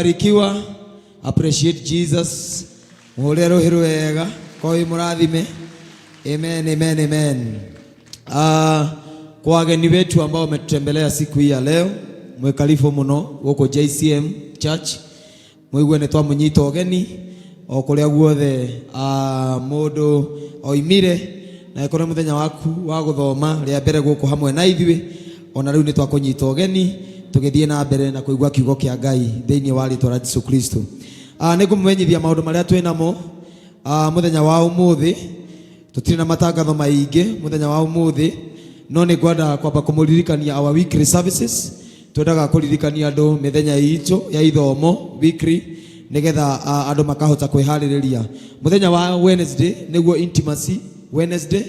Barikiwa, appreciate Jesus. Muhũrĩre rũhĩ rwega, korwo wĩ mũrathime. Amen, amen, amen. Kwa wageni wetu ambao wametutembelea siku hii ya leo, mwĩ karibu mũno gũkũ JCM Church. Mũigue nĩ twamũnyita ũgeni o kũrĩa guothe mũndũ oimire, na ĩkorwo nĩ mũthenya waku wa gũthoma rĩa mbere gũkũ hamwe na ithuĩ, ona rĩu nĩ twakũnyita ũgeni tũgĩthiĩ na mbere na kũigua kiugo kĩa Ngai thĩinĩ wa rĩtwa rĩa Jesu Kristo. Nĩ ngũmũmenyithia maũndũ marĩa twĩ namo mũthenya wa ũmũthĩ. Tũtirĩ na matangatho maingĩ mũthenya wa ũmũthĩ, no nĩ ngwenda kwamba kũmũririkania our weekly services. Twendaga kũririkania andũ mĩthenya itũ ya ithomo weekly, nĩgetha andũ makahota kwĩharĩrĩria. Mũthenya wa Wednesday nĩguo intimacy Wednesday,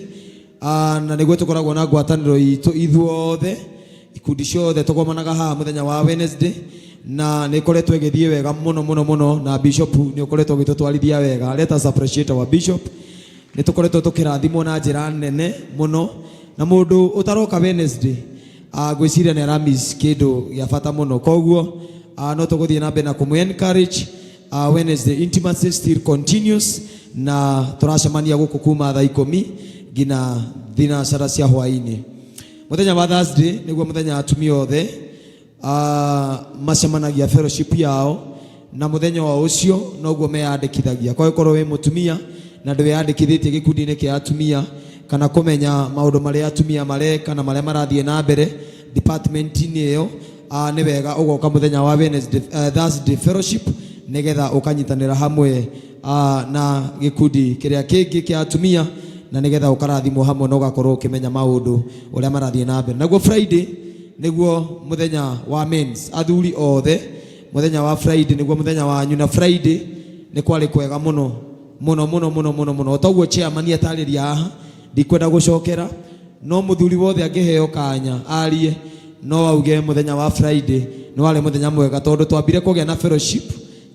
na nĩguo tũkoragwo na ngwatanĩro itũ ithuothe, ikundi ciothe tũgomanaga haha mũthenya wa Wednesday, na nĩ ĩkoretwo ĩgĩthiĩ wega mũno mũno mũno, na bishop nĩ ũkoretwo ũgĩtũtwarithia wega. Let us appreciate our bishop. Nĩ tũkoretwo tũkĩrathimwo na njĩra nene mũno, na mũndũ ũtaroka Wednesday, ngwĩciria nĩ aramiss kĩndũ gĩa bata mũno. Koguo no tũgũthiĩ na mbere na kũmũ encourage. Wednesday intimacy still continues, na tũracemania gũkũ kuma thaa 10 nginya thinacara cia hwaĩ-inĩ. Mũthenya wa Thursday nĩguo mũthenya atumia othe macemanagia fellowship yao, na mũthenya o ũcio noguo meyandĩkithagia. Kwa korwo wĩ mũtumia na ndwĩyandĩkithĩtie gĩkundi-inĩ kĩa atumia, kana kũmenya maũndũ marĩa atumia mareka na marĩa marathiĩ na mbere department-inĩ ĩyo, nĩ wega ũgoka mũthenya wa Wednesday, Thursday fellowship, nĩgetha ũkanyitanĩra hamwe na gĩkundi kĩrĩa kĩngĩ kĩa atumia, na nĩgetha ũkarathimwo hamwe na ũgakorwo ũkĩmenya maũndũ ũrĩa marathiĩ na mbere. Naguo Friday nĩguo mũthenya wa mens, athuri othe, mũthenya wa Friday nĩguo mũthenya wanyu, na Friday nĩ kwarĩ kwega mũno mũno mũno mũno mũno mũno. Toguo chairman atarĩria haha, ndikwenda gũcokera, no mũthuri wothe angĩheo kanya arie, no auge mũthenya wa Friday nĩ warĩ mũthenya mwega, tondũ twambire kũgĩa na fellowship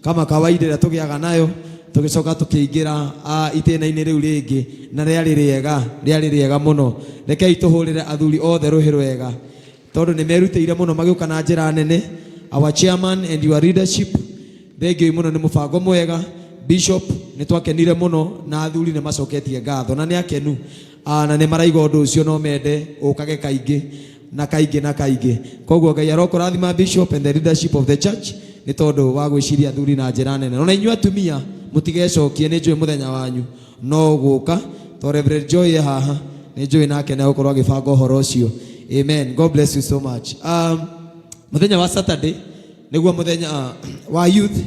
kama kawaida ĩrĩa tũgĩaga nayo, tũgĩcoka tũkĩingĩra itĩna-inĩ rĩu rĩngĩ, na rĩarĩ rĩega, rĩarĩ rĩega mũno. Rekei tũhũrĩre athuri othe rũhĩ rwega, tondũ nĩ merutĩire mũno, magĩũka na njĩra nene. Our chairman and your leadership, thengiũ mũno nĩ mũbango mwega. Bishop, nĩ twakenire mũno, na athuri nĩ macoketie ngatho na nĩ akenu, na nĩ maraiga ũndũ ũcio no mende ũkage kaingĩ na kaingĩ na kaingĩ. Koguo Ngai arokũrathima, bishop, and the leadership of the church, nĩ tondũ wa gwĩciria athuri na njĩra nene. Ona inyuĩ atumia mũtigecokie, nĩ njũĩ mũthenya wanyu no gũka, to Reverend Joy e haha, nĩ njũĩ nake nĩ egũkorwo agĩbanga ũhoro ũcio. Amen. God bless you so much. Mũthenya wa Saturday nĩguo mũthenya wa youth,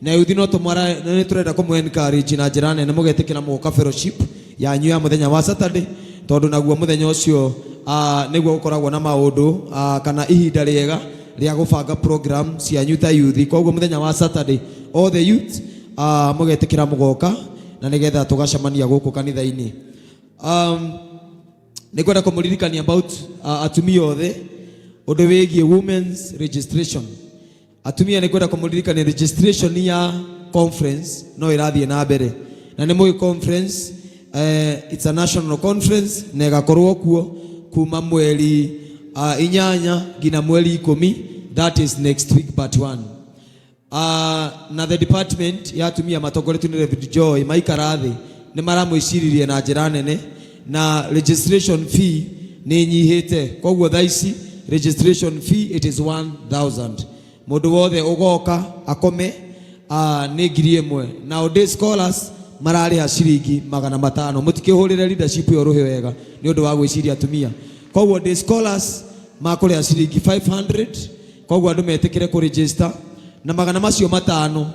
na youth no tũmwara nĩ tũrenda kũmũ encourage na njĩra nene mũgetĩkĩra mũgoka fellowship yanyu ya mũthenya wa Saturday, tondũ naguo mũthenya ũcio nĩguo gũkoragwo na maũndũ kana ihinda rĩega rĩa gũbanga program cianyu ta youth. Koguo mũthenya wa Saturday, all the youth, mũgetĩkĩra mũgoka, na nĩgetha tũgacemania gũkũ kanitha-inĩ. Nĩ ngwenda kũmũririkania about atumia othe ũndũ wĩgiĩ women's registration. Atumia, nĩ ngwenda kũmũririkania registration ya conference no ĩrathiĩ na mbere, na nĩ mũĩ conference, it's a national conference, na ĩgakorwo kuo kuma mweri 8 nginya mweri 10, that is next week but one. Na the department ya atumia matongoretio nĩ Reverend Joy maikara thĩ nĩ maramwĩciririe na njĩra nene, na registration fee nĩ nyihĩte. Koguo thaa ici registration fee, it is 1000. Mũndũ wothe ũgoka akome, nĩ 1000. Now day scholars mararĩha ciringi 500. Mũtikĩhũrĩre leadership ĩyo rũhĩ wega nĩ ũndũ wa gwĩciria atumia. Koguo day scholars makũrĩha ciringi 500. Koguo andũ metĩkĩre kũregister na magana macio matano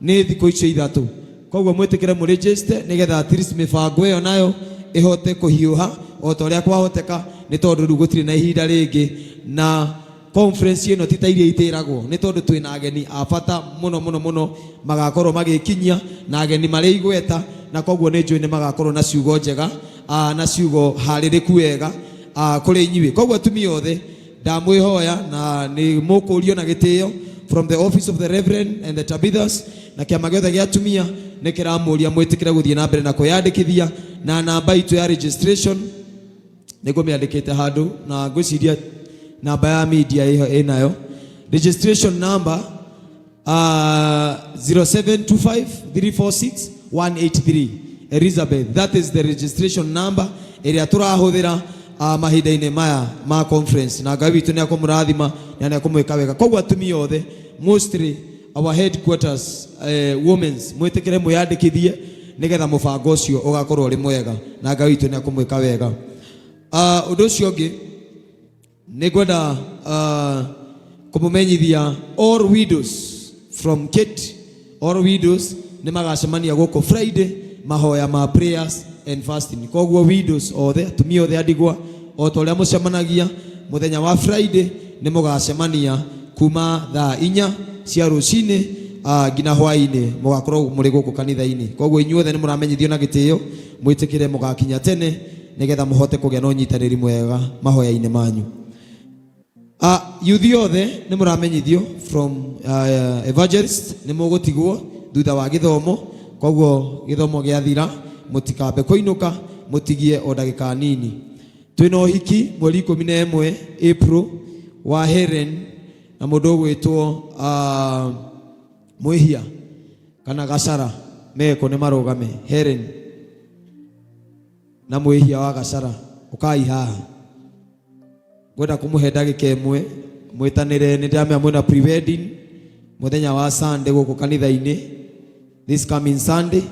nĩ thikũ icio 3. Koguo mwĩtĩkĩre mũregister, nĩgetha at least mĩbango ĩyo nayo ĩhote kũhiũha o ta ũrĩa kwahoteka, nĩ tondũ rĩu gũtirĩ na ihinda rĩngĩ, na conference ĩno ti ta iria itĩragwo, nĩ tondũ twĩna ageni a bata mũno mũno mũno magakorwo magĩkinyia, na ageni marĩ igweta, na koguo nĩ njũĩ nĩ magakorwo na ciugo njega, na ciugo harĩrĩku wega kũrĩ inyuĩ. Koguo atumia othe ndamwĩhoya, na nĩ mũkũrio na gĩtĩo from the office of the reverend and the Tabithas, na kĩama gĩothe gĩa atumia nĩ kĩramũria mwĩtĩkĩre gũthiĩ na mbere na kwĩyandĩkithia, na namba itũ ya registration nĩ ngũmĩandĩkĩte handũ, na ngwĩciria namba ya media ĩnayo registration number. 0725 346 183 Elizabeth, that is the registration number ĩrĩa tũrahũthĩra mahinda-inĩ maya ma conference, na Ngai witũ nĩ akũmũrathima na nĩ akũmwĩka wega. Koguo atumia othe, mostly our headquarters womens, mwĩtĩkĩre mwĩyandĩkithie nĩgetha mũbango ũcio ũgakorwo ũrĩ mwega na Ngai witũ nĩ akũmwĩka wega. Ũndũ ũcio ũngĩ nĩ ngwenda kũmũmenyithia all widows from Kate, all widows nĩ magacemania gũkũ Friday mahoya ma prayers and fasting. Koguo widows othe, atumia othe andigwa, o ta ũrĩa mũcemanagia mũthenya wa Friday, nĩ mũgacemania kuma thaa 4 cia rũcinĩ nginya hwaĩ-inĩ, mũgakorwo mũrĩ gũkũ kanitha-inĩ. Koguo inyuothe nĩ mũramenyithio na gĩtĩo mwĩtĩkĩre mũgakinya tene nĩgetha mũhote kũgĩa na ũnyitanĩri mwega mahoya-inĩ manyu. Yuthi othe nĩ mũramenyithio from evangelist nĩ mũgũtigwo thutha wa gĩthomo. Koguo gĩthomo gĩathira mũtikambe kũinũka, mũtigie o ndagĩka nini. Twĩna ũhiki mweri 11 April wa Helen na mũndũ ũgwĩtwo Mwĩhia kana Gacara. Meko nĩ marũgame. Helen na Mwĩhia wa Gacara, ũkai haha, ngwenda kũmũhe ndagĩka ĩmwe mwĩtanĩre. Nĩ ndĩramenya mwĩna pre-wedding mũthenya wa Sunday gũkũ kanitha-inĩ, this coming Sunday,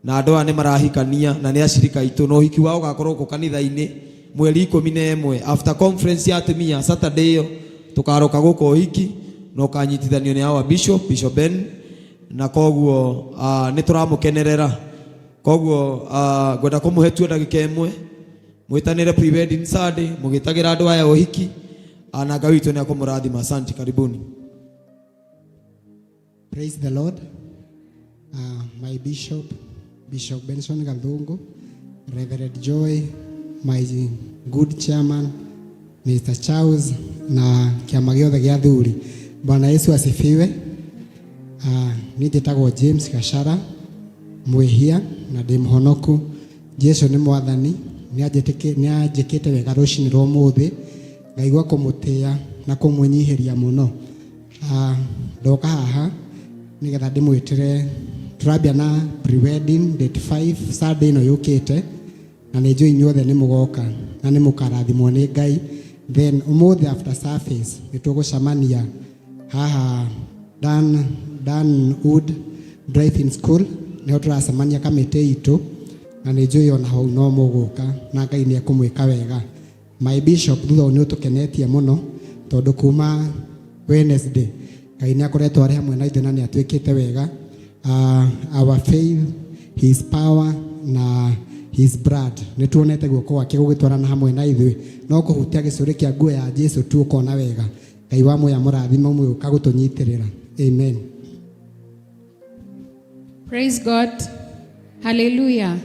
na andũ aya nĩ marahikania na nĩ acirika itũ, na ũhiki wao ũgakorwo gũkũ kanitha-inĩ mweri 11 after conference ya atumia. Saturday ĩyo tũkaroka gũkũ ũhiki na ũkanyitithanio nĩ our bishop, Bishop Ben, na koguo nĩ tũramũkenerera. Koguo ngwenda kũmũhe tu ndagĩka ĩmwe mwĩtanĩre pre-wedding Sunday mũgĩtagĩra andũ aya ũhiki, na Ngai witũ nĩ akũmũrathima. Asante, karibuni. Praise the Lord. My bishop, Bishop Benson Gathungu, Reverend Joy, my good chairman, Mr. Charles, na kĩama gĩothe gĩa athuri. Bwana Yesu asifiwe. Niĩ njĩtagwo James Gachara Mwĩhia na ndĩ mũhonoku. Jesu nĩ mwathani, nĩ anjĩkĩte wega rũcinĩ rwa ũmũthĩ, ngaigua kũmũtĩĩa na kũmwĩnyihĩria mũno. Ndoka haha nĩgetha ndĩmwĩtĩre tũrambia na pre-wedding date 5 Sunday ĩno yũkĩte, na nĩ njũĩ inyuothe nĩ mũgoka na nĩ mũkarathimwo nĩ Ngai. Then ũmũthĩ after service nĩ tũgũcemania haha Dan Wood Driving School, nĩho tũracemania kamĩtĩ itũ, na nĩ njũĩ ona hau no mũgũka na Ngai nĩ ekũmwĩka wega. My bishop, thutha ũyũ nĩ ũtũkenetie mũno tondũ kuma Wednesday Ngai nĩ akoretwo arĩ hamwe na ithuĩ na nĩ atwĩkĩte wega. Our faith, his power na his blood, nĩ tuonete guoko gwake gũgĩtwarana hamwe na ithuĩ. No kũhutia gĩcũrĩ kĩa nguo ya Jesu tu ũkona wega. Ngai wa muoya mũrathime mũgĩũka gũtũnyitĩrĩra. Amen. Praise God. Hallelujah.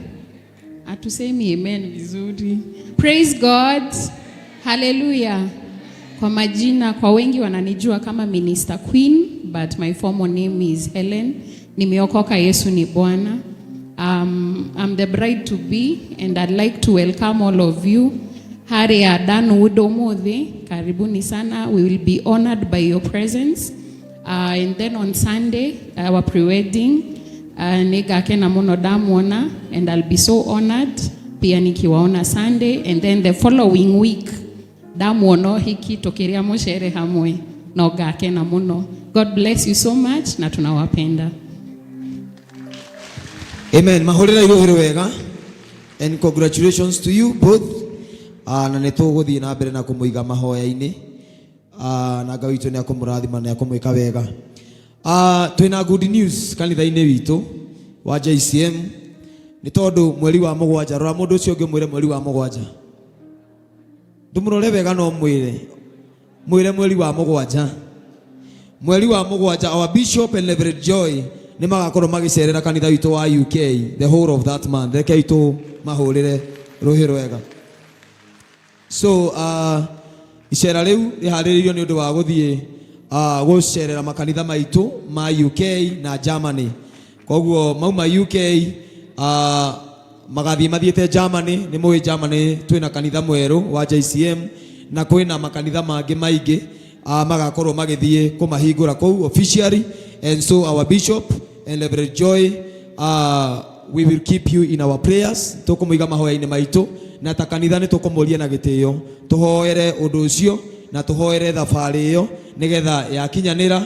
Hatusemi amen vizuri. Praise God. Hallelujah. Kwa majina, kwa wengi wananijua kama Minister Queen, but my formal name is Helen. Nimeokoka, Yesu ni Bwana. I'm the bride to be and I'd like to welcome all of you. Hari ya Danwood ũmũthĩ, karibuni sana. We will be honored by your presence. And then on Sunday, our pre-wedding, nĩngakena mũno ndamuona and I'll be so honored pia nikiwaona Sunday, and then the following week ndamuona ũhiki tũkĩrĩa mũcere hamwe no ngakena mũno. God bless you so much na tunawapenda. Amen. Mahũrĩra iruhĩrĩ wega and congratulations to you both. Na nĩ tũgũthiĩ na mbere na kũmũiga mahoya-inĩ, na Ngai witũ nĩ akũmũrathima na akũmwĩka wega. Twĩna good news kanitha-inĩ witũ wa JCM nĩ tondũ mweri wa mũgwanja, rora mũndũ ũcio ũngĩ mwĩre mweri wa mũgwanja, ndũmũrore wega no mwĩre, mwĩre mweri wa mũgwanja, mweri wa mũgwanja our bishop and Reverend Joy nĩ magakorwo magĩcerera kanitha witũ wa UK the whole of that month. Rekei tũ mahũrĩre rũhĩ rwega. So icera rĩu rĩharĩrĩirio nĩ ũndũ wa gũthiĩ gũcerera makanitha maitũ ma UK na Germany. Koguo mauma UK magathiĩ mathiĩte Germany. Nĩ mũĩ Germany twĩna kanitha mwerũ wa JCM na kwĩna makanitha mangĩ maingĩ. Magakorwo magĩthiĩ kũmahingũra kũu officially. And so our bishop and Reverend Joy, we will keep you in our prayers. Tũkũmũiga mahoya-inĩ maitũ, na ta kanitha nĩ tũkũmũria na gĩtĩo tũhoere ũndũ ũcio na tũhoere thabarĩ ĩyo, nĩgetha yakinyanĩra,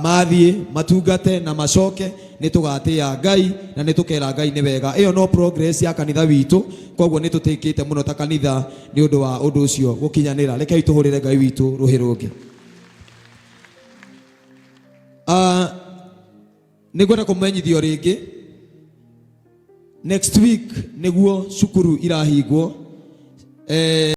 mathiĩ matungate na macoke, nĩ tũgatĩĩa Ngai na nĩ tũkera Ngai nĩ wega. Ĩyo no progress ya kanitha witũ, koguo nĩ tũtĩkĩte mũno ta kanitha nĩ ũndũ wa ũndũ ũcio gũkinyanĩra. Rekei tũhũrĩre Ngai witũ rũhĩ rũngĩ. Nĩ ngwenda kũmenyithio rĩngĩ, next week nĩguo cukuru irahingwo.